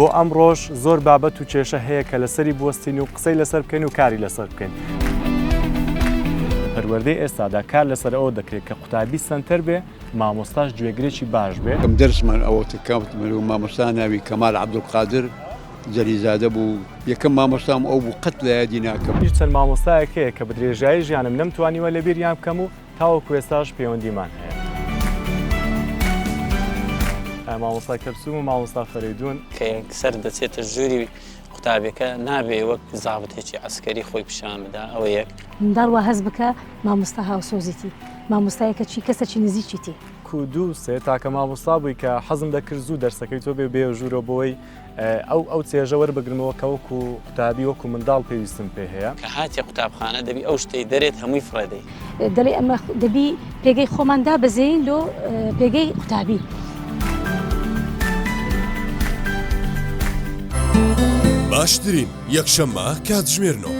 بۆ ئەمڕۆش زۆر بابەت و کێشە هەیە کە لەسەری بوەستین و قسەی لەسەر بکەین و کاری لەسەر بکەین. لە پەروەردەی ئێستادا کار لەسەر ئەوە دەکرێت کە قوتابی سەنتەر بێ، مامۆستاش گوێگرێکی باش بێ. یەکەم دەرسمان ئەوە کە مامۆستا ناوی کەمال عەبدولقادر جەلیزادە بوو، یەکەم مامۆستام ئەو بوو قەت لە یادی ناکەم. هیچ چەند مامۆستایەک هەیە کە بە درێژایی ژیانم نەمتوانیوە لەبیریان بکەم و تاوەکو ئێستاش پەیوەندیمان هەیە. مامۆستا کەپسوم و مامۆستا فەرەیدوون. کە یەکسەر دەچێتە ژووری قوتابیەکە نابێ وەک زابتێکی عەسکەری خۆی پیشان بدا ئەوە یەک. منداڵ وا هەست بکا مامۆستا هاوسۆزیتی، مامۆستایەکە چی کەسەکی نزیکیتی. کو دوو سێ تاکە مامۆستا بووی کە حەزم دەکرد زوو دەرسەکەی تۆ بێ بێ ژوورەوە بۆی ئەو ئەو چێژە وەربگرمەوە کە وەکو قوتابی وەکو منداڵ پێویستم پێ هەیە. کە هاتیە قوتابخانە دەبی ئەو شتەی دەرێت هەمووی فڕێ دەی. دەڵێ ئەمە دەبی پێگەی خۆمان دابەزێین لۆ پێگەی قوتابی. باشترین یەکشەممە کاتژمێر نۆ.